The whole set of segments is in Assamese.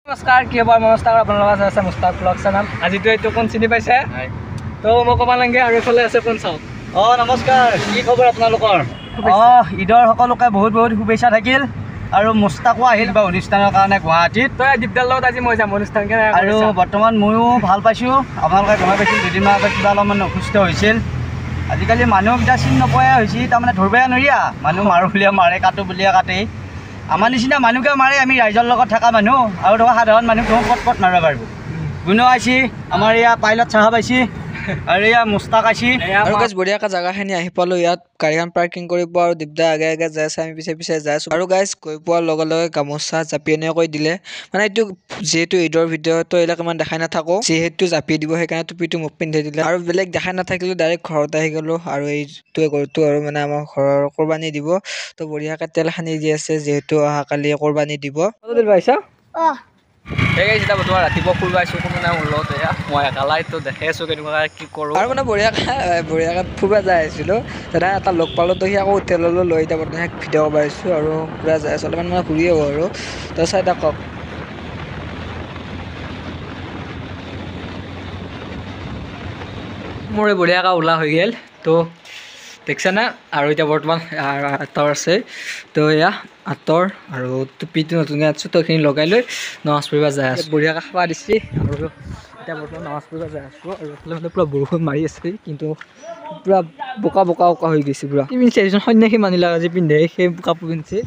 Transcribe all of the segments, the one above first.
নমস্কাৰ, কি খবৰ? নমস্কাৰ, আপোনালোকৰ আছে মুস্তাক ব্লগ চেনেল। আজিতো এইটো কোন চিনি পাইছে তো মই ক'ব লাগে। আৰু এইফালে আছে কোন চাওক। নমস্কাৰ, কি খবৰ আপোনালোকৰ? ঈদৰ সকলোকে বহুত বহুত শুভেচ্ছা থাকিল। আৰু মুস্তাকো আহিল বা অনুষ্ঠানৰ কাৰণে গুৱাহাটীত। তই দীপদাৰ লগত আজি মই যাম অনুষ্ঠান। আৰু বৰ্তমান ময়ো ভাল পাইছোঁ। আপোনালোকে গমে পাইছিল দুদিনমান আগত কিবা অলপমান অসুস্থ হৈছিল। আজিকালি মানুহকেইটা চিনি নোপোৱাই হৈছে, তাৰমানে ধৰিবই নোৱাৰিয়া। মানুহ মাৰোঁ বুলিয়ে মাৰে, কাটো বুলিয়ে কাটে। আমাৰ নিচিনা মানুহকে মাৰে, আমি ৰাইজৰ লগত থকা মানুহ। আৰু ধৰক সাধাৰণ মানুহ ক'ত ক'ত মাৰিব পাৰিব। গুণো আহিছে, আমাৰ এয়া পাইলট চাহাব আহিছে, আৰু এয়া মুস্তাক আহিছে। আৰু গাইজ বঢ়িয়াকৈ জেগাখিনি আহি পালোঁ। ইয়াত গাড়ীখন পাৰ্কিং কৰিব আৰু দীপদা আগে আগে যাই আছে, আমি পিছে পিছে যাই আছোঁ। আৰু গাইজ গৈ পোৱাৰ লগে লগে গামোচা জাপি এনেকৈ দিলে, মানে এইটো যিহেতু ঈদৰ ভিডিঅ' তো এইবিলাক ইমান দেখাই নাথাকোঁ, যিহেতু জাপি দিব সেইকাৰণে টুপিটো মোক পিন্ধাই দিলে। আৰু বেলেগ দেখাই নাথাকিলোঁ, ডাইৰেক্ট ঘৰত আহি গ'লোঁ। আৰু এইটোৱে গৰুটো আৰু মানে আমাৰ ঘৰৰ কোৰবানী দিব, তো বঢ়িয়াকৈ তেল সানি দি আছে, যিহেতু অহাকালি কোৰবানী দিব। এতিয়া বৰ্তমান ৰাতিপুৱা ফুৰিব আহিছোঁ, কোনো নাই মোৰ লগত, এয়া মই একালাই তো দেখি আছোঁ কেনেকুৱা কি কৰোঁ। আৰু মানে বঢ়িয়াকৈ ফুৰিব যাই আছিলোঁ, দাদা এটা লগ পালোঁ, তো সি আকৌ উঠি ল'লোঁ, লৈ এতিয়া বৰ্তমান ভিডিঅ' কৰিব আহিছোঁ। আৰু পূৰা যাই আছোঁ, অলপমান মানে ঘূৰি আহোঁ আৰু তো চাই থাকক। মোৰ বঢ়িয়াকৈ ওলা হৈ গ'ল তো দেখছেনে। আৰু এতিয়া বৰ্তমান আঁতৰ আছে, তো এয়া আঁতৰ আৰু টুপিটো নতুনকৈ আনিছোঁ, তো এইখিনি লগাই লৈ নামাজ পঢ়িব যাই আছোঁ। বঢ়িয়াকৈ খাব দিছে। আৰু এতিয়া বৰ্তমান নামাজ পঢ়িব যাই আছোঁ। আৰু এইফালে মানে পূৰা বৰষুণ মাৰি আছে, কিন্তু পূৰা বোকা বোকা বোকা হৈ গৈছে পূৰা। কি পিন্ধছে এজন সন্যাসী মানুহবিলাক আজি পিন্ধে সেই কাপোৰ পিন্ধছে।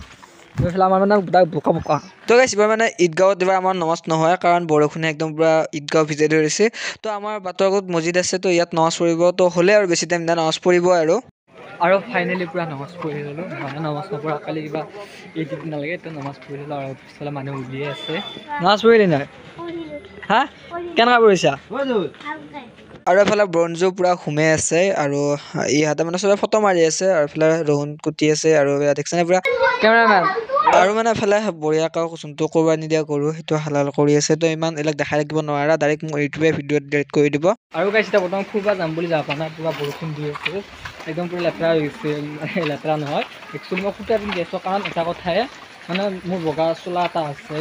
এইফালে আমাৰ মানে গোটেই বোকা বোকা। তো গাইছ এইবাৰ মানে ঈদগাঁৱত এইবাৰ আমাৰ নামাজ নহয়, কাৰণ বৰষুণে একদম পূৰা ঈদগাঁও ভিজাই ধৰিছে। তো আমাৰ বাটৰ আগত মছজিদ আছে, তো ইয়াত নামাজ পঢ়িব তো হ'লে আৰু বেছি টাইম নাই, নামাজ পঢ়িব। আৰু ফাইনেলি পূৰা নামাজ পঢ়ি ল'লোঁ। মানে নামাজ নপঢ়া কালি কিবা ঈদ ঈদ নালাগে, তো নামাজ পঢ়ি ল'লোঁ। আৰু পিছফালে মানুহ উলিয়াই আছে। নামাজ পঢ়িলি নাই? হা, কেনেকুৱা পঢ়িছা? আৰু এফালে ব্ৰঞ্জো পূৰা সোমাই আছে, আৰু ইহঁতে মানে চবে ফটো মাৰি আছে। আৰু এফালে ৰহুন কুটি আছে, আৰু দেখিছেনে পূৰা কেমেৰামেন। আৰু মানে এফালে বঢ়িয়াকৈ যোনটো কোৰবানী দিয়া গৰু সেইটো হালাল কৰি আছে। তো ইমান এইবিলাক দেখাই থাকিব নোৱাৰা, ডাইৰেক্ট মোৰ ইউটিউবে ভিডিঅ'ত ডিলিট কৰি দিব। আৰু গাইছ এতিয়া বৰ্তমান ফুৰিব যাম বুলি যাব পৰা নাই, পূৰা বৰষুণ দি আছে, একদম পূৰা লেতেৰা হৈ গৈছে। লেতেৰা নহয় একচুৱেলি, মই কুৰ্তা পিন্ধি আছোঁ, কাৰণ এটা কথাই মানে মোৰ বগা চোলা এটা আছে,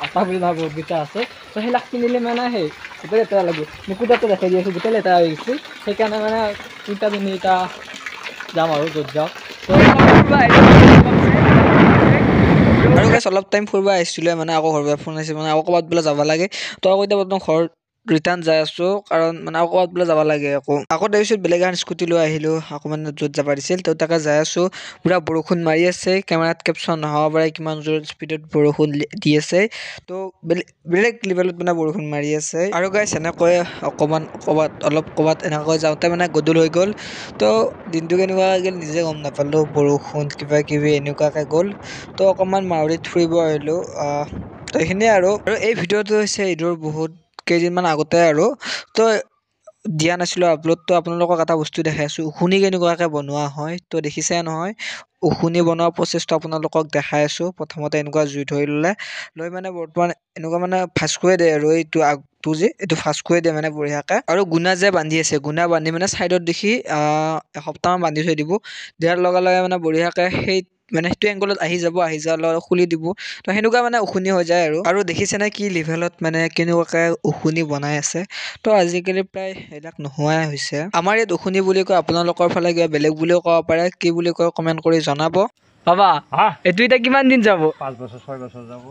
এটা বুলি নহয় বহুতকেইটা আছে, তো সেইবিলাক পিন্ধিলে মানে সেই গোটেই লেতেৰা লাগিব। মই কুৰ্তাটো দেখাই দি আছোঁ, গোটেই লেতেৰা হৈ গৈছে, সেইকাৰণে মানে কুৰ্তা পিন্ধি এতিয়া যাম আৰু য'ত যাওঁ। তো আৰু গাইছ অলপ টাইম ফুৰিব আহিছিলোঁ, মানে আকৌ ঘৰৰ পৰা ফোন আহিছে, মানে আকৌ ক'ৰবাত বোলে যাব লাগে। তো আকৌ এতিয়া বৰ্তমান ঘৰত ৰিটাৰ্ণ যাই আছোঁ, কাৰণ মানে আকৌ ক'ৰবাত বোলে যাব লাগে। আকৌ তাৰপিছত বেলেগ এখন স্কুটি লৈ আহিলোঁ, আকৌ মানে য'ত যাব দিছিল তো তাকে যাই আছোঁ। পূৰা বৰষুণ মাৰি আছে, কেমেৰাত কেপশ্যন নহ'ব পাৰে কিমান জোৰত স্পীডত বৰষুণ দি আছে। তো বেলেগ বেলেগ লেভেলত মানে বৰষুণ মাৰি আছে। আৰু গাইছ এনেকৈ অকণমান ক'ৰবাত অলপ ক'ৰবাত এনেকৈ যাওঁতে মানে গধূল হৈ গ'ল। তো দিনটো কেনেকুৱা গ'ল নিজে গম নাপালোঁ, বৰষুণ কিবা কিবি এনেকুৱাকৈ গ'ল। তো অকণমান মাউৰীত ফুৰিব আহিলোঁ, তো এইখিনিয়ে। আৰু এই ভিডিঅ'টো হৈছে ঈদৰ বহুত কেইদিনমান আগতে, আৰু তো দিয়া নাছিলোঁ আপলোড। তো আপোনালোকক এটা বস্তু দেখাই আছোঁ, উখুনি কেনেকুৱাকৈ বনোৱা হয়। তো দেখিছে নহয়, উখুনি বনোৱা প্ৰচেছটো আপোনালোকক দেখাই আছোঁ। প্ৰথমতে এনেকুৱা জুই ধৰি ল'লে, লৈ মানে বৰ্তমান এনেকুৱা মানে ফাঁচকুৱে দিয়ে, আৰু এইটো আগটো যে এইটো ফাঁচকুৱে দিয়ে মানে বঢ়িয়াকৈ। আৰু গুণা যে বান্ধি আছে, গুণা বান্ধি মানে ছাইডত দেখি এসপ্তাহমান বান্ধি থৈ দিব। দিয়াৰ লগে লগে মানে বঢ়িয়াকৈ সেই মানে সেইটো এংগলত আহি যাব, আহি যোৱাৰ লগে খুলি দিব। তো সেনেকুৱা মানে উখুনি হৈ যায়। আৰু দেখিছেনে কি লেভেলত মানে কেনেকুৱাকৈ উখুনি বনাই আছে। তো আজিকালি প্ৰায় এইবিলাক নোহোৱাই হৈছে। আমাৰ ইয়াত উখুনি বুলি কয়, আপোনালোকৰ ফালে কিবা বেলেগ বুলিও ক'ব পাৰে, কি বুলি কয় কমেণ্ট কৰি জনাব। বাবা, এইটো এতিয়া কিমান দিন যাব? 5 বছৰ 6 বছৰ যাব।